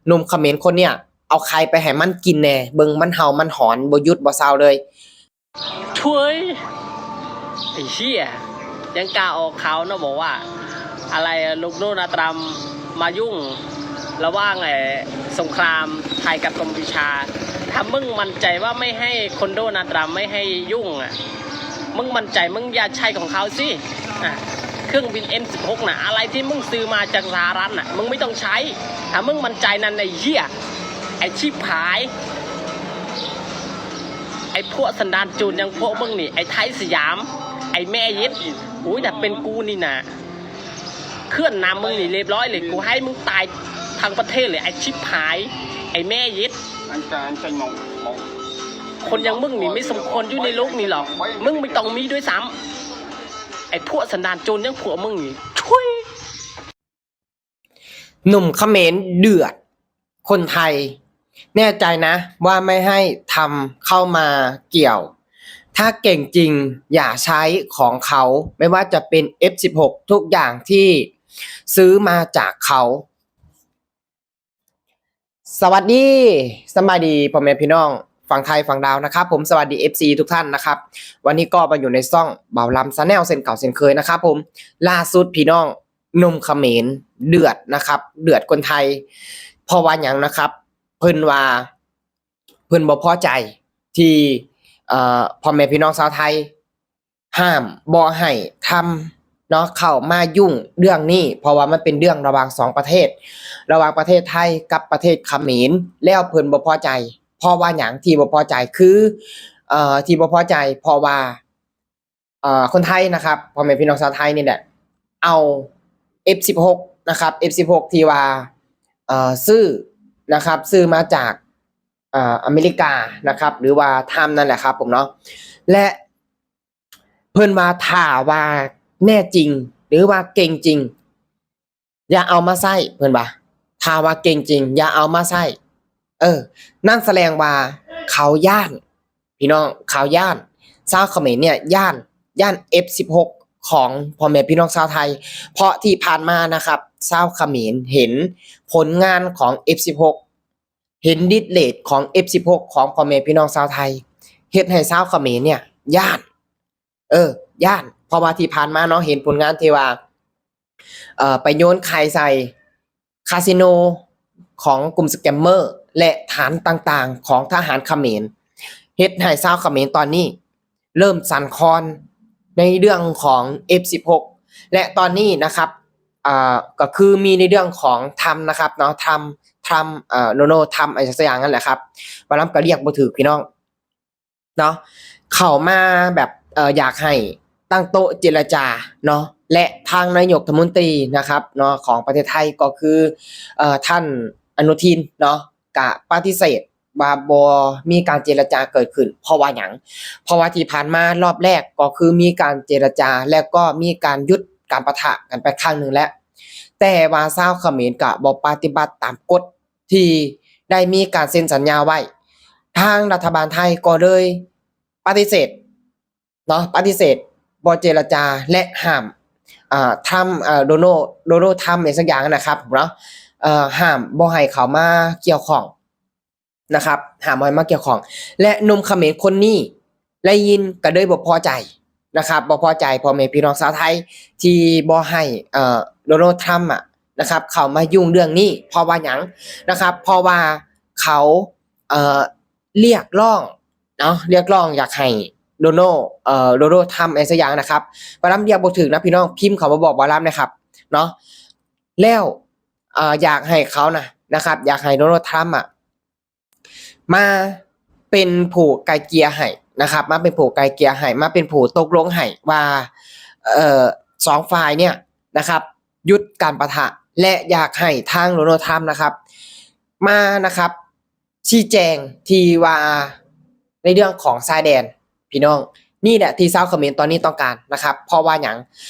ໜຸ່ມຂະເໝນຄົນເນີ້ຍ ເອົາໄຂ່ໄປໃຫ້ມັນກິນແດ່ ເບິ່ງມັນເຫົ່າມັນຫອນ ບໍ່ຢຸດບໍ່ເຊົາເລີຍ. ໂທ້ຍ ໄອ້ເຫ້ຍ ຍັງກ້າອອກຂ່າວເນາະ ບອກວ່າ ອະໄລ ລູກໂດນັລ ທຣຳ ມາຫຍຸ້ງລະຫວ່າງ ເອີ ສົງຄຣາມໄທກັບກັມພູຊາ. ຖ້າມຶງໝັ້ນໃຈວ່າໄມ່ໃຫ້ຄົນໂດນັລ ທຣຳ ໄມ່ໃຫ້ຫຍຸ້ງອະ ມຶງໝັ້ນໃຈ ມຶງຢ່າໃຊ້ຂອງເຂົາຊິ. ອະ ເຄື່ອງບິນເອັມສິບຫົກນະ ອະໄລທີ່ມຶງຊື້ມາຈາກສະຫະລັດນະ ມຶງໄມ່ຕ້ອງໃຊ້. ຖ້າມຶງໝັ້ນໃຈນັ້ນ ໄອ້ເຫ້ຍ ໄອ້ຊິບຫາຍ ໄອ້ພວກສັນດານໂຈນຢ່າງພວກມຶງນີ້ ໄອ້ໄທສະຫຍາມ ໄອ້ແມ່ເຢັດ ໂອ້ຍ ຖ້າເປັນກູນີ້ນະ ເຄື່ອນນຳມຶງນີ້ລຽບຮ້ອຍເລີຍ ກູໃຫ້ມຶງຕາຍທັງປະເທດເລີຍ ໄອ້ຊິບຫາຍ ໄອ້ແມ່ເຢັດ. ຄົນຢ່າງມຶງນີ້ໄມ່ສົມຄວນຢູ່ໃນໂລກນີ້ຫຼອກ ມຶງໄມ່ຕ້ອງມີດ້ວຍຊ້ຳ ໄອ້ພວກສັນດານໂຈນຢ່າງພວກມຶງນີ້ ທຸຍ. ໜຸ່ມຂະເໝນເດືອດຄົນໄທ ແນ່ໃຈນະວ່າໄມ່ໃຫ້ທຳເຂົ້າມາກ່ຽວ. ຖ້າເກັ່ງຈິງຢ່າໃຊ້ຂອງເຂົາ ໄມ່ວ່າຈະເປັນເອັຟສິບຫົກ ທຸກຢ່າງທີ່ຊື້ມາຈາກເຂົາ. ສະຫວັດດີ ສະບາຍດີພໍ່ແມ່ພີ່ນ້ອງຝັ່ງໄທຝັ່ງລາວນະຄັບຜົມ. ສະຫວັດດີເອັຟຊີທຸກທ່ານນະຄັບ. ວັນນີ້ກໍມາຢູ່ໃນຊ່ອງບ່າວລຳ Channel ເຊັ່ນເກົ່າເຊັ່ນເຄີຍນະຄັບຜົມ. ລ່າສຸດພີ່ນ້ອງ ໜຸ່ມຂະເໝນເດືອດນະຄັບ ເດືອດຄົນໄທ. ເພາະວ່າຫຍັງນະຄັບ? ເພິ່ນວ່າ ເພິ່ນບໍ່ພໍໃຈທີ່ ເອີ ພໍ່ແມ່ພີ່ນ້ອງຊາວໄທ ຫ້າມບໍ່ໃຫ້ທຳເນາະ ເຂົ້າມາຫຍຸ້ງເລື່ອງນີ້ ເພາະວ່າມັນເປັນເລື່ອງລະຫວ່າງສອງປະເທດ ລະຫວ່າງປະເທດໄທກັບປະເທດຂະເໝນ. ແລ້ວເພິ່ນບໍ່ພໍໃຈ ເພາະວ່າຫຍັງທີ່ບໍ່ພໍໃຈ? ຄື ເອີ ທີ່ບໍ່ພໍໃຈ ເພາະວ່າ ເອີ ຄົນໄທນະຄັບ ພໍ່ແມ່ພີ່ນ້ອງຊາວໄທນີ້ແຫຼະ ເອົາເອັຟສິບຫົກນະຄັບ ເອັຟສິບຫົກ ທີ່ວ່າ ເອີ ຊື້ນະຄັບ ຊື້ມາຈາກ ເອີ ອາເມລິການະຄັບ ຫຼືວ່າທຣຳນັ້ນແຫຼະຄັບຜົມເນາະ. ແລະ ເພິ່ນວ່າຖ້າວ່າແນ່ຈິງ ຫຼືວ່າເກັ່ງຈິງ ຢ່າເອົາມາໃຊ້ ເພິ່ນວ່າ ຖ້າວ່າເກັ່ງຈິງຢ່າເອົາມາໃຊ້. ເອີ ນັ້ນສະແດງວ່າເຂົາຢ້ານ ພີ່ນ້ອງ ເຂົາຢ້ານ ຊາວຂະເໝນເນ່ຍຢ້ານ ຢ້ານເອັຟສິບຫົກຂອງພໍ່ແມ່ພີ່ນ້ອງຊາວໄທ. ເພາະທີ່ຜ່ານມານະຄັບ ຊາວຂະເໝນເຫັນຜົນງານຂອງເອັຟສິບຫົກ ເຫັນດິດເລດຂອງເອັຟສິບຫົກຂອງພໍ່ແມ່ພີ່ນ້ອງຊາວໄທ ເຮັດໃຫ້ຊາວຂະເໝນເນ່ຍຢ້ານ ເອີ ຢ້ານ ເພາະວ່າທີ່ຜ່ານມາເນາະ ເຫັນຜົນງານທີ່ວ່າ ເອີ ໄປໂຍນໄຂ່ໃສ່ຄາສິໂນຂອງກຸ່ມສະແກມເມີ ແລະ ຖານຕ່າງໆຂອງທະຫານຂະເໝນ ເຮັດໃຫ້ຊາວຂະເໝນຕອນນີ້ເລີ່ມສັ່ນຄອນໃນເລື່ອງຂອງເອັຟສິບຫົກ ແລະ ຕອນນີ້ນະຄັບ ເອີ ກໍຄືມີໃນເລື່ອງຂອງທຣຳນະຄັບເນາະ ທຣຳ ທຣຳ ເອີ ໂດນັລ ທຣຳ ອະໄລສັກຢ່າງນັ້ນແຫຼະຄັບ ບ່າວລຳກໍລຽກບໍ່ຖືກ ພີ່ນ້ອງ ເນາະ ເຂົ້າມາແບບ ເອີ ຢາກໃຫ້ຕັ້ງໂຕະເຈລະຈາເນາະ ແລະ ທາງນາຍົກລັດຖະມົນຕີນະຄັບເນາະ ຂອງປະເທດໄທ ກໍຄື ເອີ ທ່ານອະນຸທິນເນາະ ກະປະຕິເສດວ່າບໍ່ມີການເຈລະຈາເກີດຂຶ້ນ. ເພາະວ່າຫຍັງ? ເພາະວ່າທີ່ຜ່ານມາລອບແລກກໍຄືມີການເຈລະຈາ ແລ້ວກໍມີການຢຸດການປະທະກັນໄປຄັ້ງໜຶ່ງແລ້ວ ແຕ່ວ່າຊາວຂະເໝນກະບໍ່ປະຕິບັດຕາມກົດ ທີ່ໄດ້ມີການເຊັນສັນຍາໄວ້ ທາງລັດຖະບານໄທກໍເລີຍປະຕິເສດເນາະ ປະຕິເສດບໍ່ເຈລະຈາ ແລະ ຫ້າມ ອາ ທຣຳ ອາ ໂດນັລ ໂດນັລ ທຣຳ ຫຍັງສັກຢ່າງນັ້ນນະຄັບເນາະ ເອີ ຫ້າມບໍ່ໃຫ້ເຂົ້າມາກ່ຽວຂ້ອງນະຄັບ ຫ້າມບໍ່ໃຫ້ມາກ່ຽວຂ້ອງ ແລະ ໜຸ່ມຂະເໝນຄົນນີ້ໄດ້ຍິນກໍເລີຍບໍ່ພໍໃຈ ນະຄັບ ບໍ່ພໍໃຈພໍ່ແມ່ພີ່ນ້ອງຊາວໄທທີ່ບໍ່ໃຫ້ ເອີ ໂດນັລ ທຣຳ ອະ ນະຄັບ ເຂົ້າມາຫຍຸ້ງເລື່ອງນີ້. ເພາະວ່າຫຍັງນະຄັບ? ເພາະວ່າເຂົາ ເອີ ລຽກຮ້ອງເນາະ ລຽກຮ້ອງຢາກໃຫ້ໂດນັລ ເອີ ໂດນັລ ທຣຳ ຫຍັງສັກຢ່າງນະຄັບ ບ່າວລຳລຽກບໍ່ຖືກນະ ພີ່ນ້ອງພິມເຂົ້າມາບອກບ່າວລຳແດ່ຄັບເນາະ ແລ້ວ ເອີ ຢາກໃຫ້ເຂົານະ ນະຄັບ ຢາກໃຫ້ໂດນັລ ທຣຳ ອະ ມາເປັນຜູ້ໄກ່ເກ່ຍໃຫ້ນະຄັບ ມາເປັນຜູ້ໄກ່ເກ່ຍໃຫ້ ມາເປັນຜູ້ຕົກລົງໃຫ້ວ່າ ເອີ ສອງຝ່າຍເນ່ຍນະຄັບ ຢຸດການປະທະ ແລະ ຢາກໃຫ້ທາງໂດນັລ ທຣຳ ນະຄັບ ມານະຄັບ ຊີ້ແຈງທີ່ວ່າໃນເລື່ອງຂອງຊາຍແດນ ພີ່ນ້ອງ ນີ້ແຫຼະທີ່ຊາວຂະເໝນຕອນນີ້ຕ້ອງການນະຄັບ. ເພາະວ່າຫຍັງ?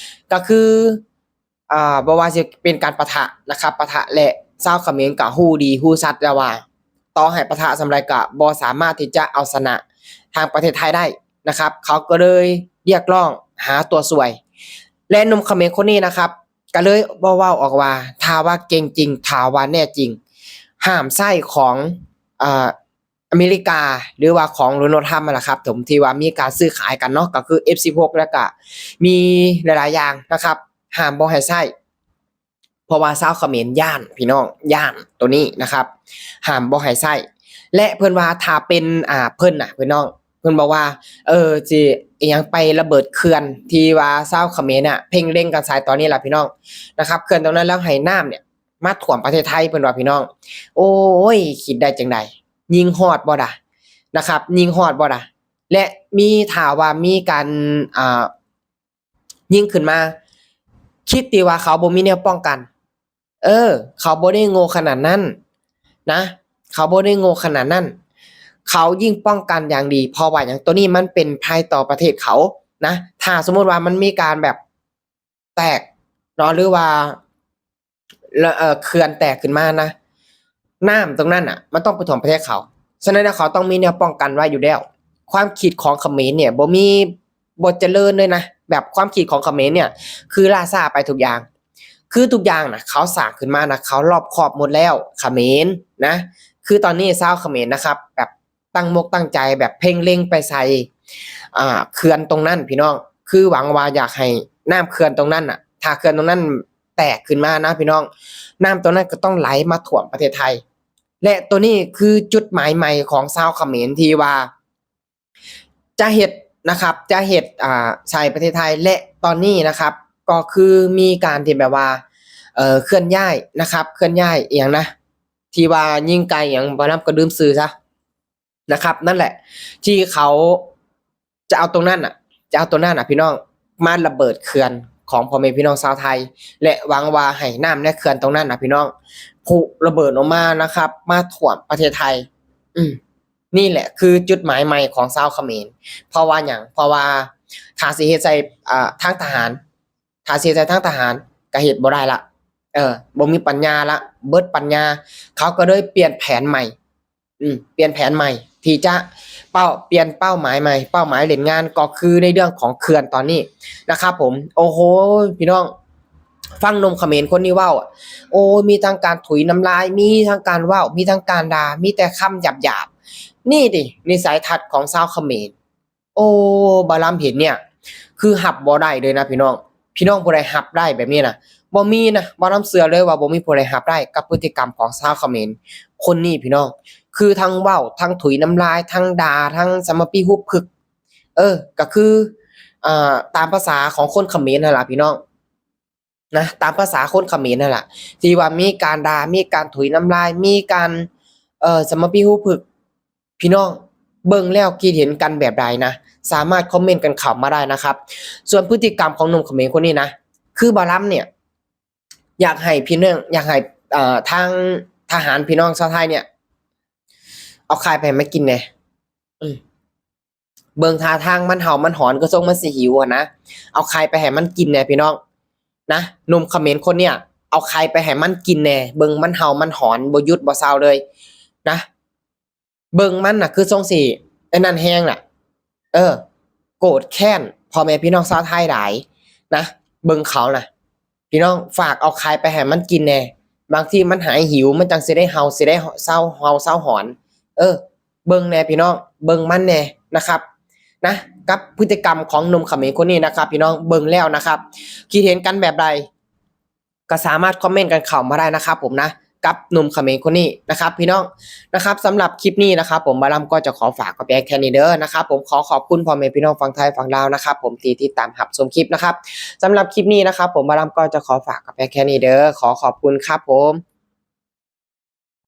ກໍຄື ອ່າ ບໍ່ວ່າຊິເປັນການປະທະນະຄັບ ປະທະ ແລະ ຊາວຂະເໝນກະຮູ້ດີຮູ້ຊັດແລ້ວວ່າ ຕໍ່ໃຫ້ປະທະສ່ຳໃດກະບໍ່ສາມາດທີ່ຈະເອົາຊະນະທາງປະເທດໄທໄດ້ນະຄັບ. ເຂົາກໍເລີຍຮຽກຮ້ອງຫາຕົວຊ່ວຍ ແລະ ໜຸ່ມຂະເໝນຄົນນີ້ນະຄັບ ກະເລີຍເວົ້າ ເວົ້າອອກວ່າ ຖ້າວ່າເກັ່ງຈິງ ຖ້າວ່າແນ່ຈິງ ຫ້າມໃຊ້ຂອງ ອາ ອາເມລິກາ ຫຼືວ່າຂອງໂດນັລ ທຣຳ ນັ້ນລະຄັບ ທີ່ວ່າມີການຊື້ຂາຍກັນເນາະ ກໍຄື ເອັຟສິບຫົກ ແລ້ວກະມີຫຼາຍໆຢ່າງນະຄັບ ຫ້າມບໍ່ໃຫ້ໃຊ້ ເພາະວ່າຊາວຂະເໝນຢ້ານ ພີ່ນ້ອງ ຢ້ານໂຕນີ້ນະຄັບ ຫ້າມບໍ່ໃຫ້ໃຊ້ ແລະ ເພິ່ນວ່າຖ້າເປັນ ອາ ເພິ່ນນະ ພີ່ນ້ອງ ເພິ່ນບອກວ່າ ເອີ ຊິອີ່ຫຍັງ ໄປລະເບີດເຂື່ອນທີ່ວ່າຊາວຂະເໝນນະເພັ່ງເລັງກັນໃສ່ຕອນນີ້ລະ ພີ່ນ້ອງ ນະຄັບ ເຂື່ອນຕົງນັ້ນ ແລ້ວໃຫ້ນ້ຳເນຍ ມາຖ້ວມປະເທດໄທ ເພິ່ນວ່າ ພີ່ນ້ອງ ໂອ້ຍ ຄິດໄດ້ຈັ່ງໃດ ຍິງຮອດບໍ່ດະ ນະຄັບ ຍິງຮອດບໍ່ດະ ແລະ ມີ ຖ້າວ່າມີການ ອ່າ ຍິງຂຶ້ນມາ ຄິດຕິວ່າເຂົາບໍ່ມີແນວປ້ອງກັນ ເອີ ເຂົາບໍ່ໄດ້ໂງ່ຂະໜາດນັ້ນນະ ເຂົາບໍ່ໄດ້ໂງ່ຂະໜາດນັ້ນ ເຂົາຍິ່ງປ້ອງກັນຢ່າງດີ ເພາະວ່າຫຍັງ ໂຕນີ້ມັນເປັນໄພຕໍ່ປະເທດເຂົານະ ຖ້າສົມມຸດວ່າມັນມີການແບບ ແຕກເນາະ ຫຼືວ່າ ເອີ ເຂື່ອນແຕກຂຶ້ນມານະ ນ້ຳຕົງນັ້ນນະ ມັນຕ້ອງໄປຖ້ວມປະເທດເຂົາ ສະນັ້ນແລ້ວເຂົາຕ້ອງມີແນວປ້ອງກັນໄວ້ຢູ່ແລ້ວ ຄວາມຄິດຂອງຂະເໝນເນຍບໍ່ມີ ບໍ່ຈະເລີນເລີຍນະ ແບບຄວາມຄິດຂອງຂະເໝນເນຍຄືລ້າຊ້າໄປທຸກຢ່າງ ຄືທຸກຢ່າງນະ ເຂົາສ້າງຂຶ້ນມານະ ເຂົາລອບຄອບໝົດແລ້ວ ຂະເໝນນະ ຄືຕອນນີ້ຊາວຂະເໝນນະຄັບ ແບບ ຕັ້ງມົກຕັ້ງໃຈແບບເພັ່ງເລັງໄປໃສ່ ອ່າ ເຂື່ອນຕົງນັ້ນພີ່ນ້ອງ ຄືຫວັງວ່າຢາກໃຫ້ນ້ຳເຂື່ອນຕົງນັ້ນນະ ຖ້າເຂື່ອນຕົງນັ້ນແຕກຂຶ້ນມານະພີ່ນ້ອງ ນ້ຳຕົງນັ້ນກໍຕ້ອງໄຫຼມາຖ້ວມປະເທດໄທ ແລະ ໂຕນີ້ຄືຈຸດໝາຍໃໝ່ຂອງຊາວຂະເໝນທີ່ວ່າຈະເຮັດນະຄັບ ຈະເຮັດ ອ່າ ໃສ່ປະເທດໄທ ແລະ ຕອນນີ້ນະຄັບ ກໍຄືມີການທີ່ແບບວ່າ ເອີ ເຄື່ອນຍ້າຍນະຄັບ ເຄື່ອນຍ້າຍອີ່ຫຍັງນະ ທີ່ວ່າຍິງໄກຫຍັງ ບ່າວລຳກໍລືມຊື່ຊະ ນະຄັບ ນັ້ນແຫຼະ ທີ່ເຂົາຈະເອົາຕົງນັ້ນນະ ຈະເອົາຕົງນັ້ນນະພີ່ນ້ອງ ມາລະເບີດເຂື່ອນຂອງພໍ່ແມ່ພີ່ນ້ອງຊາວໄທ ແລະ ຫວັງວ່າໃຫ້ນ້ຳໃນເຂື່ອນຕົງນັ້ນນະພີ່ນ້ອງ ຜຸລະເບີດອອກມານະຄັບ ມາຖ້ວມປະເທດໄທ ອືມ ນີ້ແຫຼະຄືຈຸດໝາຍໃໝ່ຂອງຊາວຂະເໝນ ເພາະວ່າຫຍັງ ເພາະວ່າຖ້າຊິເຮັດໃສ່ ອ່າ ທາງທະຫານ ຖ້າຊິໃຊ້ທາງທະຫານກໍເຮັດບໍ່ໄດ້ລະ ເອີ ບໍ່ມີປັນຍາລະ ເບິດປັນຍາ ເຂົາກໍເລີຍປ່ຽນແຜນໃໝ່ ອືມ ປ່ຽນແຜນໃໝ່ ທີ່ຈະເປົ້າ ປ່ຽນເປົ້າໝາຍໃໝ່ ເປົ້າໝາຍເລ່ນງານກໍຄືໃນເລື່ອງຂອງເຂື່ອນຕອນນີ້ນະຄັບຜົມ ໂອ້ໂຫ ພີ່ນ້ອງ ຟັງໜຸ່ມຂະເໝນຄົນນີ້ເວົ້າ ໂອ້ ມີທັງການຖຸຍນ້ຳລາຍ ມີທັງການເວົ້າ ມີທັງການດ່າ ມີແຕ່ຄຳຫຍາບໆ ນີ້ຕິ ວິໄສທັດຂອງຊາວຂະເໝນ ໂອ້ ບ່າວລຳເຫັນເນຍ ຄືຮັບບໍ່ໄດ້ເລີຍນະພີ່ນ້ອງ ພີ່ນ້ອງຜູ້ໃດຮັບໄດ້ແບບນີ້ນະ ບໍ່ມີນະ ບ່າວລຳເຊື່ອເລີຍວ່າບໍ່ມີຜູ້ໃດຮັບໄດ້ກັບພຶດຕິກຳຂອງຊາວຂະເໝນຄົນນີ້ພີ່ນ້ອງ ຄືທັງເວົ້າ ທັງຖຸຍນ້ຳລາຍ ທັງດ່າ ທັງສະມະປີຮຸບພຶກ ເອີ ກໍຄື ອ່າ ຕາມພາສາຂອງຄົນຂະເໝນຫັ້ນລະພີ່ນ້ອງ ນະ ຕາມພາສາຄົນຂະເໝນຫັ້ນລະ ທີ່ວ່າມີການດ່າ ມີການຖຸຍນ້ຳລາຍ ມີການ ເອີ ສະມະປີຮູບພຶກ ພີ່ນ້ອງເບິ່ງແລ້ວຄິດເຫັນກັນແບບໃດນະ ສາມາດຄອມເມັນກັນເຂົ້າມາໄດ້ນະຄັບ ສ່ວນພຶດຕິກຳຂອງໜຸ່ມຂະເໝນຄົນນີ້ນະ ຄືບ່າວລຳເນຍ ຢາກໃຫ້ພີ່ນ້ອງ ຢາກໃຫ້ ເອີ ທາງທະຫານພີ່ນ້ອງຊາວໄທເນຍ ເອົາໄຂ່ໄປໃຫ້ມັນກິນແດ່ ອືມ ເບິ່ງທ່າທາງມັນເຫົ່າມັນຫອນ ຄືຊົງມັນຊິຫິວຫັ້ນນະ ເອົາໄຂ່ໄປໃຫ້ມັນກິນແດ່ພີ່ນ້ອງນະ ໜຸ່ມຂະເໝນຄົນເນີ້ຍ ເອົາໄຂ່ໄປໃຫ້ມັນກິນແດ່ ເບິ່ງມັນເຫົ່າມັນຫອນບໍ່ຢຸດບໍ່ເຊົາເລີຍນະ ເບິ່ງມັນນະ ຄືຊົງຊິໄອ້ນັ້ນແຮງນະ ເອີ ໂກດແຄ້ນພໍ່ແມ່ພີ່ນ້ອງຊາວໄທຫຼາຍນະ ເບິ່ງເຂົານະ ພີ່ນ້ອງ ຝາກເອົາໄຂ່ໄປໃຫ້ມັນກິນແດ່ ບາງທີມັນຫາຍຫິວ ມັນຈັ່ງຊິໄດ້ເຫົ່າ ຊິໄດ້ເຊົາເຫົ່າເຊົາຫອນ ເອີ ເບິ່ງແດ່ພີ່ນ້ອງ ເບິ່ງມັນແດ່ນະຄັບ ນະ ກັບພຶດຕິກຳຂອງໜຸ່ມຂະເໝນຄົນນີ້ນະຄັບ ພີ່ນ້ອງເບິ່ງແລ້ວນະຄັບ ຄິດເຫັນກັນແບບໃດ ກໍສາມາດຄອມເມັນກັນເຂົ້າມາໄດ້ນະຄັບຜົມນະ ກັບໜຸ່ມຂະເໝນຄົນນີ້ນະຄັບ ພີ່ນ້ອງ ນະຄັບ ສຳລັບຄລິບນີ້ນະຄັບຜົມ ບ່າວລຳກໍຈະຂໍຝາກກໍພຽງແຄ່ນີ້ເດີນະຄັບຜົມ ຂໍຂອບຄຸນພໍ່ແມ່ພີ່ນ້ອງຝັ່ງໄທຝັ່ງລາວນະຄັບຜົມ ທີ່ຕິດຕາມຮັບຊົມຄລິບນະຄັບ ສຳລັບຄລິບນີ້ນະຄັບຜົມ ບ່າວລຳກໍຈະຂໍຝາກກໍພຽງແຄ່ນີ້ເດີ ຂໍຂອບຄຸນຄັບຜົມ.